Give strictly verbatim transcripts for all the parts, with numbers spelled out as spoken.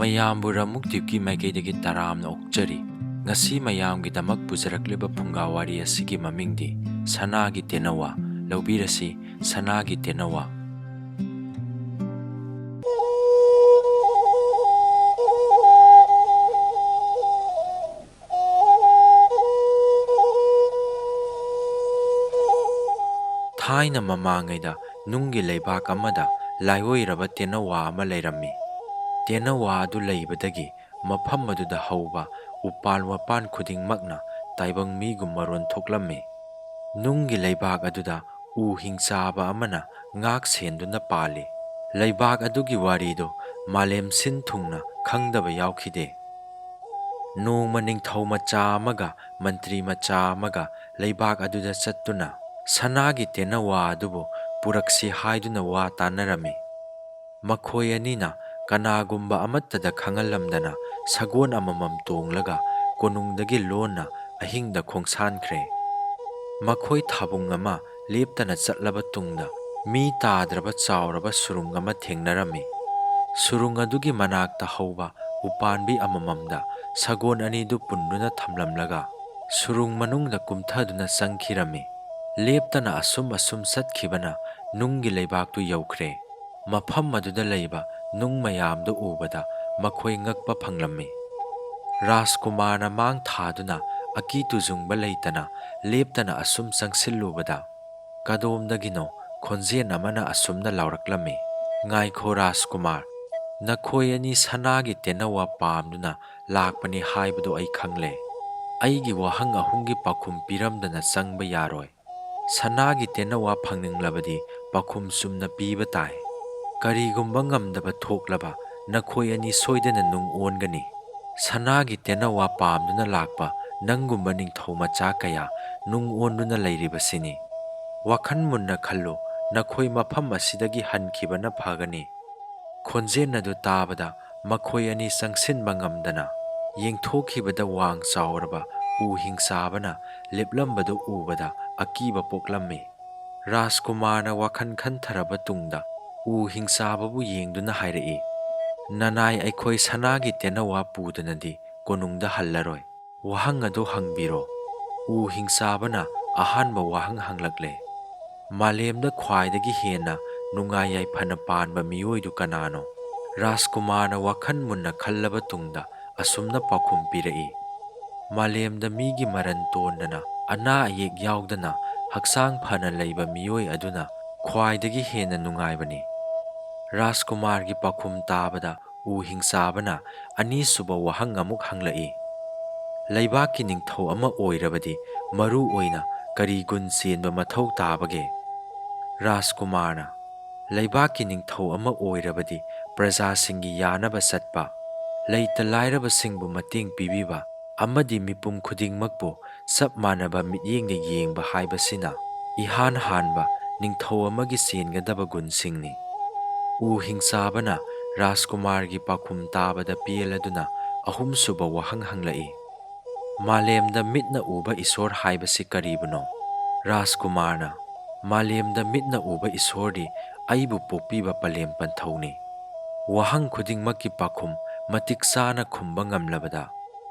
ꯃꯌꯥꯝꯕꯨ ꯔꯃꯨꯛ ꯗ꯭ꯋꯤꯞꯀꯤ ꯃꯥꯏꯀꯩꯗꯒꯤ ꯇꯔꯥꯝꯅ ꯑꯣꯛꯆꯔꯤ꯫ ꯉꯁꯤ ꯃꯌꯥꯝꯒꯤꯗꯃꯛ ꯄꯨꯖꯔꯛꯂꯤꯕ ꯐꯨꯡꯒꯥ ꯋꯥꯔꯤ ꯑꯁꯤꯒꯤ ꯃꯃꯤꯡꯗꯤ ꯁꯅꯥꯒꯤ ꯇꯦꯅꯋꯥ꯫ ꯂꯧꯕꯤꯔꯁꯤ, ꯁꯅꯥꯒꯤ ꯇꯦꯅꯋꯥ꯫ ꯊꯥꯏꯅ ꯃꯃꯥꯡꯉꯩꯗ ꯅꯨꯡꯒꯤ ꯂꯩꯕꯥꯛ ꯑꯃꯗ ꯂꯥꯏꯑꯣꯏꯔꯕ ꯇꯦꯅꯋꯥ ꯑꯃ ꯂꯩꯔꯝꯃꯤ꯫ ꯇꯦꯅꯋꯥ ꯑꯗꯨ ꯂꯩꯕꯗꯒꯤ ꯃꯐꯝ ꯑꯗꯨꯗ ꯍꯧꯕ ꯎꯄꯥꯜ ꯋꯥꯄꯥꯟ ꯈꯨꯗꯤꯡꯃꯛꯅ ꯇꯥꯏꯕꯪ ꯃꯤꯒꯨꯝ ꯃꯔꯣꯟ ꯊꯣꯛꯂꯝꯃꯤ꯫ ꯅꯨꯡꯒꯤ ꯂꯩꯕꯥꯛ ꯑꯗꯨꯗ ꯎ ꯍꯤꯡꯆꯥꯕ ꯑꯃꯅ ꯉꯥꯛ ꯁꯦꯟꯗꯨꯅ ꯄꯥꯜꯂꯤ꯫ ꯂꯩꯕꯥꯛ ꯑꯗꯨꯒꯤ ꯋꯥꯔꯤꯗꯨ ꯃꯥꯂꯦꯝ ꯁꯤꯟ ꯊꯨꯡꯅ ꯈꯪꯗꯕ ꯌꯥꯎꯈꯤꯗꯦ꯫ ꯅꯣꯡꯃ ꯅꯤꯡꯊꯧ ꯃꯆꯥ ꯑꯃꯒ ꯃꯟꯇ꯭ꯔꯤ ꯃꯆꯥ ꯑꯃꯒ ꯂꯩꯕꯥꯛ ꯑꯗꯨꯗ ꯆꯠꯇꯨꯅ ꯁꯅꯥꯒꯤ ꯇꯦꯅꯋꯥ ꯑꯗꯨꯕꯨ ꯄꯨꯔꯛꯁꯤ ꯍꯥꯏꯗꯨꯅ ꯋꯥ ꯇꯥꯟꯅꯔꯝꯃꯤ꯫ ꯃꯈꯣꯏ ꯑꯅꯤꯅ ꯀꯅꯥꯒꯨꯝꯕ ꯑꯃꯠꯇꯗ ꯈꯪꯍꯜꯂꯝꯗꯅ ꯁꯒꯣꯜ ꯑꯃꯃꯝ ꯇꯣꯡꯂꯒ ꯀꯣꯅꯨꯡꯗꯒꯤ ꯂꯣꯟꯅ ꯑꯍꯤꯡꯗ ꯈꯣꯡꯁꯥꯟꯈ꯭ꯔꯦ꯫ ꯃꯈꯣꯏ ꯊꯥꯕꯨꯡ ꯑꯃ ꯂꯦꯞꯇꯅ ꯆꯠꯂꯕ ꯇꯨꯡꯗ ꯃꯤ ꯇꯥꯗ꯭ꯔꯕ ꯆꯥꯎꯔꯕ ꯁꯨꯔꯨꯡ ꯑꯃ ꯊꯦꯡꯅꯔꯝꯃꯤ꯫ ꯁꯨꯔꯨꯡ ꯑꯗꯨꯒꯤ ꯃꯅꯥꯛꯇ ꯍꯧꯕ ꯎꯄꯥꯟꯕꯤ ꯑꯃꯃꯝꯗ ꯁꯒꯣꯜ ꯑꯅꯤꯗꯨ ꯄꯨꯟꯗꯨꯅ ꯊꯝꯂꯝꯂꯒ ꯁꯨꯔꯨꯡ ꯃꯅꯨꯡꯗ ꯀꯨꯝꯊꯗꯨꯅ ꯆꯪꯈꯤꯔꯝꯃꯤ꯫ ꯂꯦꯞꯇꯅ ꯑꯁꯨꯝ ꯑꯁꯨꯝ ꯆꯠꯈꯤꯕꯅ ꯅꯨꯡꯒꯤ ꯂꯩꯕꯥꯛꯇꯨ ꯌꯧꯈ꯭ꯔꯦ꯫ ꯃꯐꯝ ꯑꯗꯨꯗ ꯂꯩꯕ ꯅꯨꯡ ꯃꯌꯥꯝꯗꯨ ꯎꯕꯗ ꯃꯈꯣꯏ ꯉꯛꯄ ꯐꯪꯂꯝꯃꯤ꯫ ꯔꯥꯖꯀꯨꯃꯥꯔꯅ ꯃꯥꯡ ꯊꯥꯗꯨꯅ ꯑꯀꯤ ꯇꯨꯖꯨꯡꯕ ꯂꯩꯇꯅ ꯂꯦꯞꯇꯅ ꯑꯁꯨꯝ ꯆꯪꯁꯤꯜꯂꯨꯕꯗ ꯀꯗꯣꯝꯗꯒꯤꯅꯣ ꯈꯣꯟꯖꯦꯜ ꯑꯃꯅ ꯑꯁꯨꯝꯅ ꯂꯥꯎꯔꯛꯂꯝꯃꯤ, "ꯉꯥꯏꯈꯣ ꯔꯥꯖꯀꯨꯃꯥꯔ, ꯅꯈꯣꯏ ꯑꯅꯤ ꯁꯅꯥꯒꯤ ꯇꯦꯅꯋꯥ ꯄꯥꯝꯗꯨꯅ ꯂꯥꯛꯄꯅꯤ ꯍꯥꯏꯕꯗꯨ ꯑꯩ ꯈꯪꯂꯦ꯫ ꯑꯩꯒꯤ ꯋꯥꯍꯪ ꯑꯍꯨꯝꯒꯤ ꯄꯥꯎꯈꯨꯝ ꯄꯤꯔꯝꯗꯅ ꯆꯪꯕ ꯌꯥꯔꯣꯏ꯫ ꯁꯅꯥꯒꯤ ꯇꯦꯅꯋꯥ ꯐꯪꯅꯤꯡꯂꯕꯗꯤ ꯄꯥꯎꯈꯨꯝ ꯆꯨꯝꯅ ꯄꯤꯕ ꯇꯥꯏ꯫ ꯀꯔꯤꯒꯨꯝꯕ ꯉꯝꯗꯕ ꯊꯣꯛꯂꯕ ꯅꯈꯣꯏ ꯑꯅꯤ ꯁꯣꯏꯗꯅ ꯅꯨꯡ ꯑꯣꯟꯒꯅꯤ꯫ ꯁꯅꯥꯒꯤ ꯇꯦꯅꯋꯥ ꯄꯥꯝꯗꯨꯅ ꯂꯥꯛꯄ ꯅꯪꯒꯨꯝꯕ ꯅꯤꯡꯊꯧ ꯃꯆꯥ ꯀꯌꯥ ꯅꯨꯡ ꯑꯣꯟꯗꯨꯅ ꯂꯩꯔꯤꯕꯁꯤꯅꯤ꯫ ꯋꯥꯈꯜ ꯃꯨꯟꯅ ꯈꯜꯂꯨ, ꯅꯈꯣꯏ ꯃꯐꯝ ꯑꯁꯤꯗꯒꯤ ꯍꯟꯈꯤꯕꯅ ꯐꯒꯅꯤ꯫" ꯈꯣꯟꯖꯦꯜ ꯑꯗꯨ ꯇꯥꯕꯗ ꯃꯈꯣꯏ ꯑꯅꯤ ꯆꯪꯁꯤꯟꯕ ꯉꯝꯗꯅ ꯌꯦꯡꯊꯣꯛꯈꯤꯕꯗ ꯋꯥꯡ ꯆꯥꯎꯔꯕ ꯎ ꯍꯤꯡꯆꯥꯕꯅ ꯂꯦꯞꯂꯝꯕꯗꯨ ꯎꯕꯗ ꯑꯀꯤꯕ ꯄꯣꯛꯂꯝꯃꯤ꯫ ꯔꯥꯖꯀꯨꯃꯥꯔꯅ ꯋꯥꯈꯜ ꯈꯟꯊꯔꯕ ꯇꯨꯡꯗ ꯎ ꯍꯤꯡꯆꯥꯕꯕꯨ ꯌꯦꯡꯗꯨꯅ ꯍꯥꯏꯔꯛꯏ, "ꯅꯅꯥꯏ ꯑꯩꯈꯣꯏ ꯁꯅꯥꯒꯤ ꯇꯦꯅꯋꯥ ꯄꯨꯗꯅꯗꯤ ꯀꯣꯅꯨꯡꯗ ꯍꯜꯂꯔꯣꯏ꯫ ꯋꯥꯍꯪ ꯑꯗꯨ ꯍꯪꯕꯤꯔꯣ꯫" ꯎ ꯍꯤꯡꯆꯥꯕꯅ ꯑꯍꯥꯟꯕ ꯋꯥꯍꯪ ꯍꯪꯂꯛꯂꯦ꯫ "ꯃꯥꯂꯦꯝꯗ ꯈ꯭ꯋꯥꯏꯗꯒꯤ ꯍꯦꯟꯅ ꯅꯨꯡꯉꯥꯏ ꯌꯥꯏꯐꯅ ꯄꯥꯟꯕ ꯃꯤꯑꯣꯏꯗꯨ ꯀꯅꯥꯅꯣ?" ꯔꯥꯖꯀꯨꯃꯥꯔꯅ ꯋꯥꯈꯜ ꯃꯨꯟꯅ ꯈꯜꯂꯕ ꯇꯨꯡꯗ ꯑꯁꯨꯝꯅ ꯄꯥꯎꯈꯨꯝ ꯄꯤꯔꯛꯏ, "ꯃꯥꯂꯦꯝꯗ ꯃꯤꯒꯤ ꯃꯔꯟ ꯇꯣꯟꯗꯅ, ꯑꯅꯥ ꯑꯌꯦꯛ ꯌꯥꯎꯗꯅ, ꯍꯛꯆꯥꯡ ꯐꯅ ꯂꯩꯕ ꯃꯤꯑꯣꯏ ꯑꯗꯨꯅ ꯈ꯭ꯋꯥꯏꯗꯒꯤ ꯍꯦꯟꯅ ꯅꯨꯡꯉꯥꯏꯕꯅꯤ꯫" ꯔꯥꯖꯀꯨꯃꯥꯔꯒꯤ ꯄꯥꯎꯈꯨꯝ ꯇꯥꯕꯗ ꯎ ꯍꯤꯡꯆꯥꯕꯅ ꯑꯅꯤꯁꯨꯕ ꯋꯥꯍꯪ ꯑꯃꯨꯛ ꯍꯪꯂꯛꯏ, "ꯂꯩꯕꯥꯛꯀꯤ ꯅꯤꯡꯊꯧ ꯑꯃ ꯑꯣꯏꯔꯕꯗꯤ ꯃꯔꯨ ꯑꯣꯏꯅ ꯀꯔꯤ ꯒꯨꯟ ꯆꯦꯟꯕ ꯃꯊꯧ ꯇꯥꯕꯒꯦ?" ꯔꯥꯖꯀꯨꯃꯥꯔꯅ, "ꯂꯩꯕꯥꯛꯀꯤ ꯅꯤꯡꯊꯧ ꯑꯃ ꯑꯣꯏꯔꯕꯗꯤ ꯄ꯭ꯔꯖꯥꯁꯤꯡꯒꯤ ꯌꯥꯅꯕ ꯆꯠꯄ, ꯂꯩꯇ ꯂꯥꯏꯔꯕꯁꯤꯡꯕꯨ ꯃꯇꯦꯡ ꯄꯤꯕꯤꯕ ꯑꯃꯗꯤ ꯃꯤꯄꯨꯝ ꯈꯨꯗꯤꯡꯃꯛꯄꯨ ꯆꯞ ꯃꯥꯟꯅꯕ ꯃꯤꯠꯌꯦꯡꯗ ꯌꯦꯡꯕ ꯍꯥꯏꯕꯁꯤꯅ ꯏꯍꯥꯟ ꯍꯥꯟꯕ ꯅꯤꯡꯊꯧ ꯑꯃꯒꯤ ꯆꯦꯟꯒꯗꯕ ꯒꯨꯟꯁꯤꯡꯅꯤ꯫" ꯎ ꯍꯤꯡꯆꯥꯕꯅ ꯔꯥꯖꯀꯨꯃꯥꯔꯒꯤ ꯄꯥꯎꯈꯨꯝ ꯇꯥꯕꯗ ꯄꯦꯜꯂꯗꯨꯅ ꯑꯍꯨꯝꯁꯨꯕ ꯋꯥꯍꯪ ꯍꯪꯂꯛꯏ, "ꯃꯥꯂꯦꯝꯗ ꯃꯤꯠꯅ ꯎꯕ ꯏꯁꯣꯔ ꯍꯥꯏꯕꯁꯤ ꯀꯔꯤꯕꯨꯅꯣ?" ꯔꯥꯖꯀꯨꯃꯥꯔꯅ, "ꯃꯥꯂꯦꯝꯗ ꯃꯤꯠꯅ ꯎꯕ ꯏꯁꯣꯔꯗꯤ ꯑꯩꯕꯨ ꯄꯣꯛꯄꯤꯕ ꯄꯂꯦꯝ ꯄꯟꯊꯧꯅꯤ꯫" ꯋꯥꯍꯪ ꯈꯨꯗꯤꯡꯃꯛꯀꯤ ꯄꯥꯎꯈꯨꯝ ꯃꯇꯤꯛ ꯆꯥꯅ ꯈꯨꯝꯕ ꯉꯝꯂꯕꯗ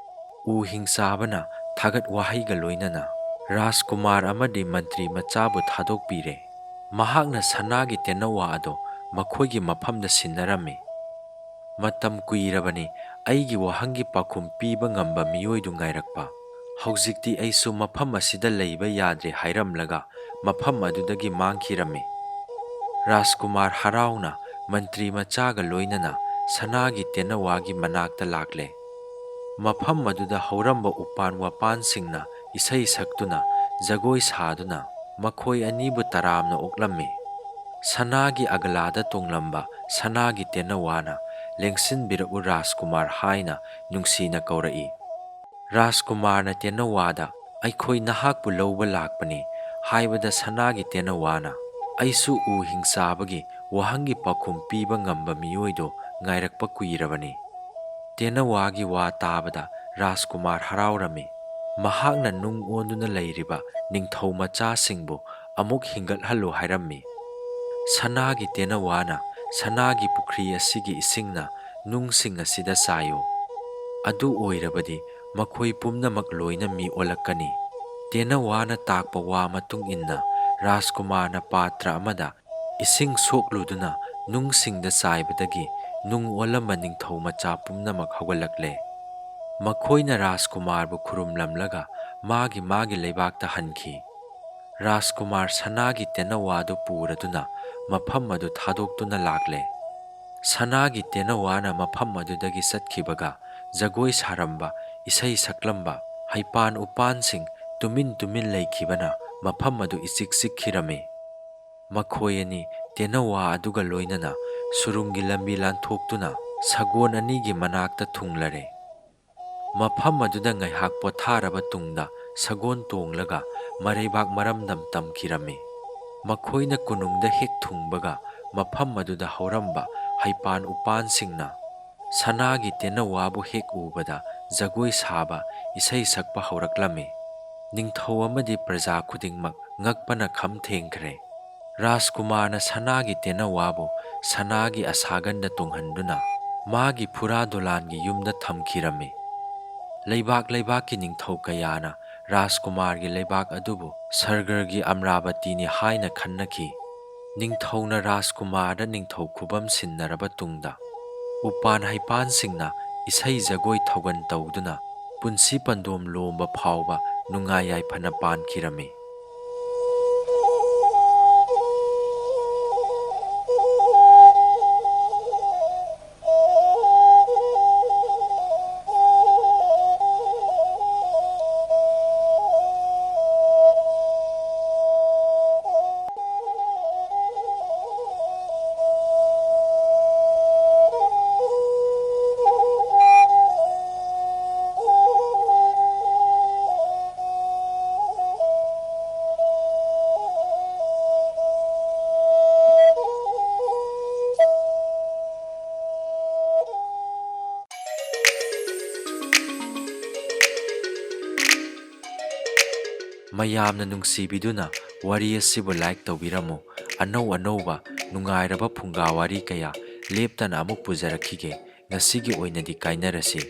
ꯎ ꯍꯤꯡꯆꯥꯕꯅ ꯊꯥꯒꯠ ꯋꯥꯍꯩꯒ ꯂꯣꯏꯅꯅ ꯔꯥꯖꯀꯨꯃꯥꯔ ꯑꯃꯗꯤ ꯃꯟꯇ꯭ꯔꯤ ꯃꯆꯥꯕꯨ ꯊꯥꯗꯣꯛꯄꯤꯔꯦ꯫ ꯃꯍꯥꯛꯅ ꯁꯅꯥꯒꯤ ꯇꯦꯅꯋꯥ ꯑꯗꯨ ꯃꯈꯣꯏꯒꯤ ꯃꯐꯝꯗ ꯁꯤꯟꯅꯔꯝꯃꯤ꯫ "ꯃꯇꯝ ꯀꯨꯏꯔꯕꯅꯤ ꯑꯩꯒꯤ ꯋꯥꯍꯪꯒꯤ ꯄꯥꯎꯈꯨꯝ ꯄꯤꯕ ꯉꯝꯕ ꯃꯤꯑꯣꯏꯗꯨ ꯉꯥꯏꯔꯛꯄ꯫ ꯍꯧꯖꯤꯛꯇꯤ ꯑꯩꯁꯨ ꯃꯐꯝ ꯑꯁꯤꯗ ꯂꯩꯕ ꯌꯥꯗ꯭ꯔꯦ" ꯍꯥꯏꯔꯝꯂꯒ ꯃꯐꯝ ꯑꯗꯨꯗꯒꯤ ꯃꯥꯡꯈꯤꯔꯝꯃꯤ꯫ ꯔꯥꯖꯀꯨꯃꯥꯔ ꯍꯔꯥꯎꯅ ꯃꯟꯇ꯭ꯔꯤ ꯃꯆꯥꯒ ꯂꯣꯏꯅꯅ ꯁꯅꯥꯒꯤ ꯇꯦꯅꯋꯥꯒꯤ ꯃꯅꯥꯛꯇ ꯂꯥꯛꯂꯦ꯫ ꯃꯐꯝ ꯑꯗꯨꯗ ꯍꯧꯔꯝꯕ ꯎꯄꯥꯟ ꯋꯥꯄꯥꯟꯁꯤꯡꯅ ꯏꯁꯩ ꯁꯛꯇꯨꯅ, ꯖꯒꯣꯏ ꯁꯥꯗꯨꯅ ꯃꯈꯣꯏ ꯑꯅꯤꯕꯨ ꯇꯔꯥꯝꯅ ꯑꯣꯛꯂꯝꯃꯤ꯫ ꯁꯅꯥꯒꯤ ꯑꯒꯂꯥꯗ ꯇꯣꯡꯂꯝꯕ ꯁꯅꯥꯒꯤ ꯇꯦꯅꯋꯥꯅ "ꯂꯦꯡꯁꯤꯟꯕꯤꯔꯛꯎ ꯔꯥꯖꯀꯨꯃꯥꯔ" ꯍꯥꯏꯅ ꯅꯨꯡꯁꯤꯅ ꯀꯧꯔꯛꯏ꯫ ꯔꯥꯖꯀꯨꯃꯥꯔꯅ ꯇꯦꯅꯋꯥꯗ "ꯑꯩꯈꯣꯏ ꯅꯍꯥꯛꯄꯨ ꯂꯧꯕ ꯂꯥꯛꯄꯅꯤ" ꯍꯥꯏꯕꯗ ꯁꯅꯥꯒꯤ ꯇꯦꯅꯋꯥꯅ "ꯑꯩꯁꯨ ꯎ ꯍꯤꯡꯆꯥꯕꯒꯤ ꯋꯥꯍꯪꯒꯤ ꯄꯥꯎꯈꯨꯝ ꯄꯤꯕ ꯉꯝꯕ ꯃꯤꯑꯣꯏꯗꯨ ꯉꯥꯏꯔꯛꯄ ꯀꯨꯏꯔꯕꯅꯤ꯫" ꯇꯦꯅꯋꯥꯒꯤ ꯋꯥ ꯇꯥꯕꯗ ꯔꯥꯖꯀꯨꯃꯥꯔ ꯍꯔꯥꯎꯔꯝꯃꯤ꯫ ꯃꯍꯥꯛꯅ ꯅꯨꯡ ꯑꯣꯟꯗꯨꯅ ꯂꯩꯔꯤꯕ ꯅꯤꯡꯊꯧ ꯃꯆꯥꯁꯤꯡꯕꯨ ꯑꯃꯨꯛ ꯍꯤꯡꯒꯠꯍꯜꯂꯨ ꯍꯥꯏꯔꯝꯃꯤ꯫ ꯁꯅꯥꯒꯤ ꯇꯦꯅꯋꯥꯅ ꯁꯅꯥꯒꯤ ꯄꯨꯈ꯭ꯔꯤ ꯑꯁꯤꯒꯤ ꯏꯁꯤꯡꯅ ꯅꯨꯡꯁꯤꯡ ꯑꯁꯤꯗ ꯆꯥꯏꯌꯨ꯫ ꯑꯗꯨ ꯑꯣꯏꯔꯕꯗꯤ ꯃꯈꯣꯏ ꯄꯨꯝꯅꯃꯛ ꯂꯣꯏꯅ ꯃꯤ ꯑꯣꯜꯂꯛꯀꯅꯤ꯫ ꯇꯦꯅꯋꯥꯅ ꯇꯥꯛꯄ ꯋꯥ ꯃꯇꯨꯡ ꯏꯟꯅ ꯔꯥꯖꯀꯨꯃꯥꯔꯅ ꯄꯥꯇ꯭ꯔ ꯑꯃꯗ ꯏꯁꯤꯡ ꯁꯣꯛꯂꯨꯗꯨꯅ ꯅꯨꯡꯁꯤꯡꯗ ꯆꯥꯏꯕꯗꯒꯤ ꯅꯨꯡ ꯑꯣꯜꯂꯝꯕ ꯅꯤꯡꯊꯧ ꯃꯆꯥ ꯄꯨꯝꯅꯃꯛ ꯍꯧꯒꯠꯂꯛꯂꯦ꯫ ꯃꯈꯣꯏꯅ ꯔꯥꯖꯀꯨꯃꯥꯔꯕꯨ ꯈꯨꯔꯨꯝꯂꯝꯂꯒ ꯃꯥꯒꯤ ꯃꯥꯒꯤ ꯂꯩꯕꯥꯛꯇ ꯍꯟꯈꯤ꯫ ꯔꯥꯖꯀꯨꯃꯥꯔ ꯁꯅꯥꯒꯤ ꯇꯦꯅꯋꯥꯗꯨ ꯄꯨꯔꯗꯨꯅ ꯃꯐꯝ ꯑꯗꯨ ꯊꯥꯗꯣꯛꯇꯨꯅ ꯂꯥꯛꯂꯦ꯫ ꯁꯅꯥꯒꯤ ꯇꯦꯅꯋꯥꯅ ꯃꯐꯝ ꯑꯗꯨꯗꯒꯤ ꯆꯠꯈꯤꯕꯒ ꯖꯒꯣꯏ ꯁꯥꯔꯝꯕ, ꯏꯁꯩ ꯁꯛꯂꯝꯕ ꯍꯩꯄꯥꯟ ꯎꯄꯥꯟꯁꯤꯡ ꯇꯨꯃꯤꯟ ꯇꯨꯃꯤꯟ ꯂꯩꯈꯤꯕꯅ ꯃꯐꯝ ꯑꯗꯨ ꯏꯆꯤꯛ ꯆꯤꯛꯈꯤꯔꯝꯃꯤ꯫ ꯃꯈꯣꯏ ꯑꯅꯤ ꯇꯦꯅꯋꯥ ꯑꯗꯨꯒ ꯂꯣꯏꯅꯅ ꯁꯨꯔꯨꯡꯒꯤ ꯂꯝꯕꯤ ꯂꯥꯟꯊꯣꯛꯇꯨꯅ ꯁꯒꯣꯜ ꯑꯅꯤꯒꯤ ꯃꯅꯥꯛꯇ ꯊꯨꯡꯂꯔꯦ꯫ ꯃꯐꯝ ꯑꯗꯨꯗ ꯉꯥꯏꯍꯥꯛ ꯄꯣꯊꯥꯔꯕ ꯇꯨꯡꯗ ꯁꯒꯣꯜ ꯇꯣꯡꯂꯒ ꯃꯔꯩꯕꯥꯛ ꯃꯔꯝꯗꯝ ꯇꯝꯈꯤꯔꯝꯃꯤ꯫ ꯃꯈꯣꯏꯅ ꯀꯣꯅꯨꯡꯗ ꯍꯦꯛ ꯊꯨꯡꯕꯒ ꯃꯐꯝ ꯑꯗꯨꯗ ꯍꯧꯔꯝꯕ ꯍꯩꯄꯥꯟ ꯎꯄꯥꯟꯁꯤꯡꯅ ꯁꯅꯥꯒꯤ ꯇꯦꯅꯋꯥꯕꯨ ꯍꯦꯛ ꯎꯕꯗ ꯖꯒꯣꯏ ꯁꯥꯕ, ꯏꯁꯩ ꯁꯛꯄ ꯍꯧꯔꯛꯂꯝꯃꯤ꯫ ꯅꯤꯡꯊꯧ ꯑꯃꯗꯤ ꯄ꯭ꯔꯖꯥ ꯈꯨꯗꯤꯡꯃꯛ ꯉꯛꯄꯅ ꯈꯝ ꯊꯦꯡꯈ꯭ꯔꯦ꯫ ꯔꯥꯖꯀꯨꯃꯥꯔꯅ ꯁꯅꯥꯒꯤ ꯇꯦꯅꯋꯥꯕꯨ ꯁꯅꯥꯒꯤ ꯑꯁꯥꯒꯟꯗ ꯇꯣꯡꯍꯟꯗꯨꯅ ꯃꯥꯒꯤ ꯐꯨꯔꯥ ꯗꯣꯂꯥꯟꯒꯤ ꯌꯨꯝꯗ ꯊꯝꯈꯤꯔꯝꯃꯤ꯫ ꯂꯩꯕꯥꯛ ꯂꯩꯕꯥꯛꯀꯤ ꯅꯤꯡꯊꯧ ꯀꯌꯥꯅ ꯔꯥꯖꯀꯨꯃꯥꯔꯒꯤ ꯂꯩꯕꯥꯛ ꯑꯗꯨꯕꯨ ꯁꯔꯒꯔꯒꯤ ꯑꯃ꯭ꯔꯥꯕꯇꯤꯅꯤ ꯍꯥꯏꯅ ꯈꯟꯅꯈꯤ꯫ ꯅꯤꯡꯊꯧꯅ ꯔꯥꯖꯀꯨꯃꯥꯔꯗ ꯅꯤꯡꯊꯧ ꯈꯨꯕꯝ ꯁꯤꯟꯅꯔꯕ ꯇꯨꯡꯗ, ꯎꯄꯥꯟ ꯍꯩꯄꯥꯟꯁꯤꯡꯅ ꯏꯁꯩ ꯖꯒꯣꯏ ꯊꯧꯒꯜ ꯇꯧꯗꯨꯅ ꯄꯨꯟꯁꯤ ꯄꯟꯗꯣꯝ ꯂꯣꯝꯕ ꯐꯥꯎꯕ ꯅꯨꯡꯉꯥꯏ ꯌꯥꯏꯐꯅ ꯄꯥꯟꯈꯤꯔꯝꯃꯤ꯫ ꯃꯌꯥꯝꯅ ꯅꯨꯡꯁꯤꯕꯤꯗꯨꯅ ꯋꯥꯔꯤ ꯑꯁꯤꯕꯨ like ꯇꯧꯕꯤꯔꯝꯃꯨ꯫ ꯑꯅꯧ ꯑꯅꯧꯕ ꯅꯨꯡꯉꯥꯏꯔꯕ ꯐꯨꯡꯒꯥ ꯋꯥꯔꯤ ꯀꯌꯥ ꯂꯦꯞꯇꯅ ꯑꯃꯨꯛ ꯄꯨꯖꯔꯛꯈꯤꯒꯦ꯫ ꯉꯁꯤꯒꯤ ꯑꯣꯏꯅꯗꯤ ꯀꯥꯏꯅꯔꯁꯤ꯫